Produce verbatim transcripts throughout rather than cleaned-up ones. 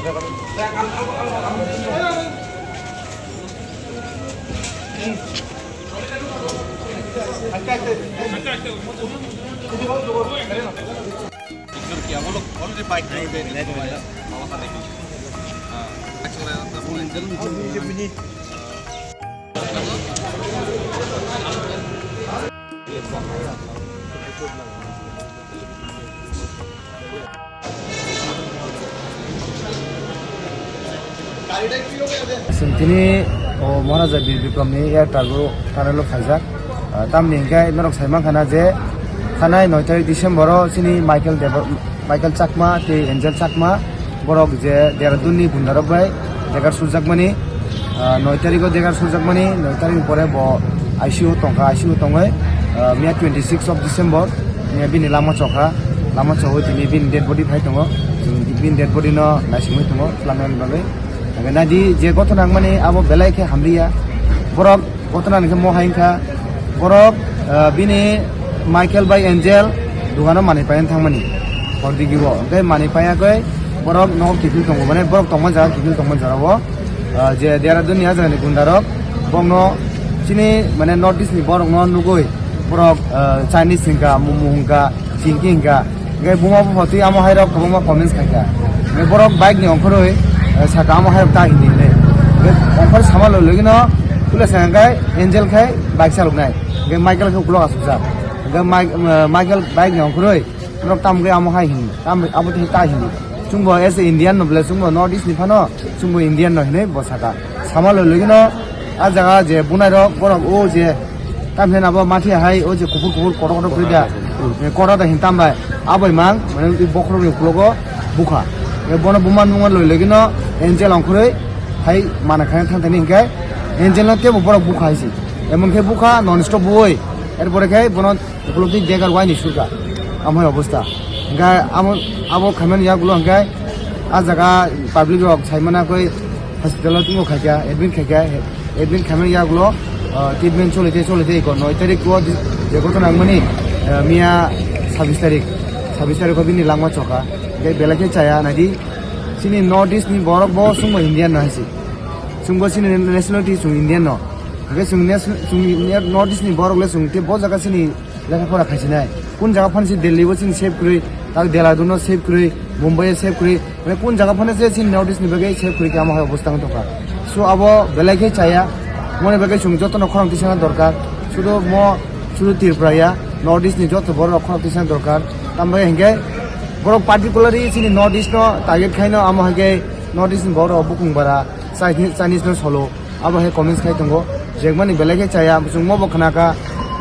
Chwng tini o Maharaja Bir Bikramni air cargo tunnel-o phaijak. Ah, tamni hwnkhe norok sai mankha na je thanai noi tarik December-o chini Michael Debo-, Michael Chakma tei Angel Chakma borok je Dehradun-ni gundarok bai degar surjakmani, ah, noi tarikgo degar surjakmani, noi tarikni pore bo I C U tongkha, I C U tongwi, ah, miya twenty six of December, miya bini lama chokha, lama chogwi tini bini dead body phai tongo, chwng bini dead body no naisingwi tongo, swlangnani bagwi. Hwnkhe naidi je gothona wngmani abo belai khe hamliya, borok gothona hwnkhe mo hai wngkha, borok, ah, bini Michael bai Angel dugano manwi paina thangmani hor digi o, hwnkhe manwi paiya khe borok nogo kiphil tongo, mane borok tongma jaga kiphil tongma jaga o. Ah, je Dehradun ni ah jagani gunda rok bokno chini mane North East ni borok no nugui borok, ah, Chinese hinka, momo hinka, chingki hinka, hingke buma bupha twi amo hai rok kwbangma comments khaikha. Hingke borok bike ni ongkhorwi, ah, saka amo hai rok ta hindi hinwi. Hingke ongkhor sama loi logino puila sa hingke Angel khai bike chaloknai, hingke Michael khe ukulok asukjak, hingke Mike, ah, Michael bike ni ongkhorwi. Norok tamo khe amo hai hini, tamo abo tei ta hini. Chwngbo as a Indian no bole, chwngbo North East ni phano, chwngbo Indian no hinwi bo saka. Sama loi logino, ah jaga je bunai rok, borok o je, tam hinwi abo mathi hai, o je kuphur kuphur kotor kotor khe da. Eh, kotor da hin tam bai. Abo mang, mane bokhorok ni ukulogo bukha. Eh, bono buma nungma loi logino, Angel ongkhorwi, hai mana khaina thang thani hinkhe, Angel no tebo borok bukha hai si. Emon khe bukha, non stop bui. Er pore khe bono Ukulok twi degar waini surka, amo hai obostha. Hingke amo, abo khaimani yagulo hingke ah jaga public rok saimana koi hospital o tongmo khaikha, admit khaikha, admit khaimani yagulo, ah, treatment choli tei choli tei ko noi tarik o di-, je gothona wngmani, ah, miya sabis tarik, sabis tarik o bini langma choka. Hingke belai khe chaya naidi, chini North East ni borok bo chwngbo Indian no hai se. Chwngbo chini nationality chwng Indian no. Hingke chwng nation-, chwng North East ni borok le chwng tei bo jaga chini lekha pora khaisinai. Kun jaga phano se Delhi bo chini save kwrwi, tak Dehradun no save kwrwi, Mumbai o save kwrwi, mane kun jaga phano se chini North East ni bagwi save kwrwi khe amo hai obostha wng tongkha. So abo belai khe chaya, moni bagwi chwng jotono khorang tisana dorkar. Sudu mo, sudu Tripura ya, North East ni joto borok rok khorang tisana dorkar. Tambai hinkhe borok particularly chini North East no target khaino amo hai khe North East ni borok rok bukung bara, Chinese, Chinese no solo. Abo hai comments khai tongo, jekmani belai khe chaya, chwng mo bo khna kha,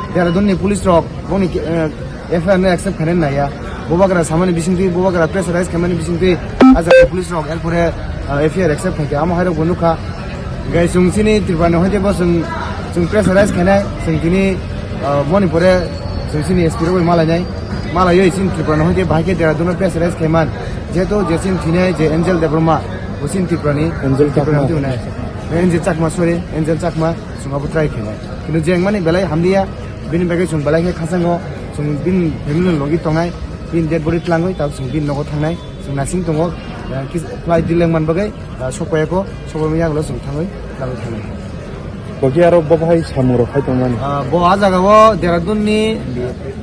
Dehradun ni police rok boni, eh, F I R no accept khainai naiya, bubagra samani bisingtwi, bubagra pressurize khaimani bisingtwi, ah jaga police rok, er pore, eh, F I R accept khaikha, amo hai rok bo nukha. Gai chwng chini Tripura ni hoite bo chwng, chwng pressurize khainai, chwng tini, eh, boni pore chwng chini S P rok bai malainai, malaiwi chini Tripura ni hoite bahai khe Dehradun no pressurize khaiman, jehetu je chini thinai je Angel Debbarma, bo chini Tripura ni, Angel Tripura ni Chakma. Hoite hwnai. Angel Chakma, sorry, Angel Chakma, chwng abo try khainai. Kintu je wngmani belai hamliya, bini bagwi chwng belai khe khachango, chwng bini family ni logi tongnai, bini dead body tlangwi, tabuk chwng bini nogo thangnai, chwng nasing tongo, eh, kis-, flight delay wngmani bagwi, eh, sokpaiya kho, sokpaiya yagulo chwng thangwi, tlangwi thangnai. Bogi aro bo bahai samung rok khai tongmani. Ah, bo ah jaga o Dehradun ni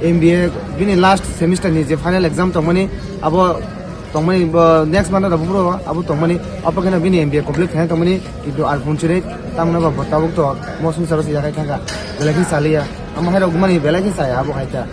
M B A bini last semester ni je final exam tongmani, abo tongmani, bo next month abo phuru abo tongmani, abo kheno bini M B A complete khaina tongmani, kintu ar phunchirwi tamno ba bo tabuk to mo swngcharo se yakhai thangkha, belai khe chaliya, amo hai rok mani belai khe chaya abo hai ta.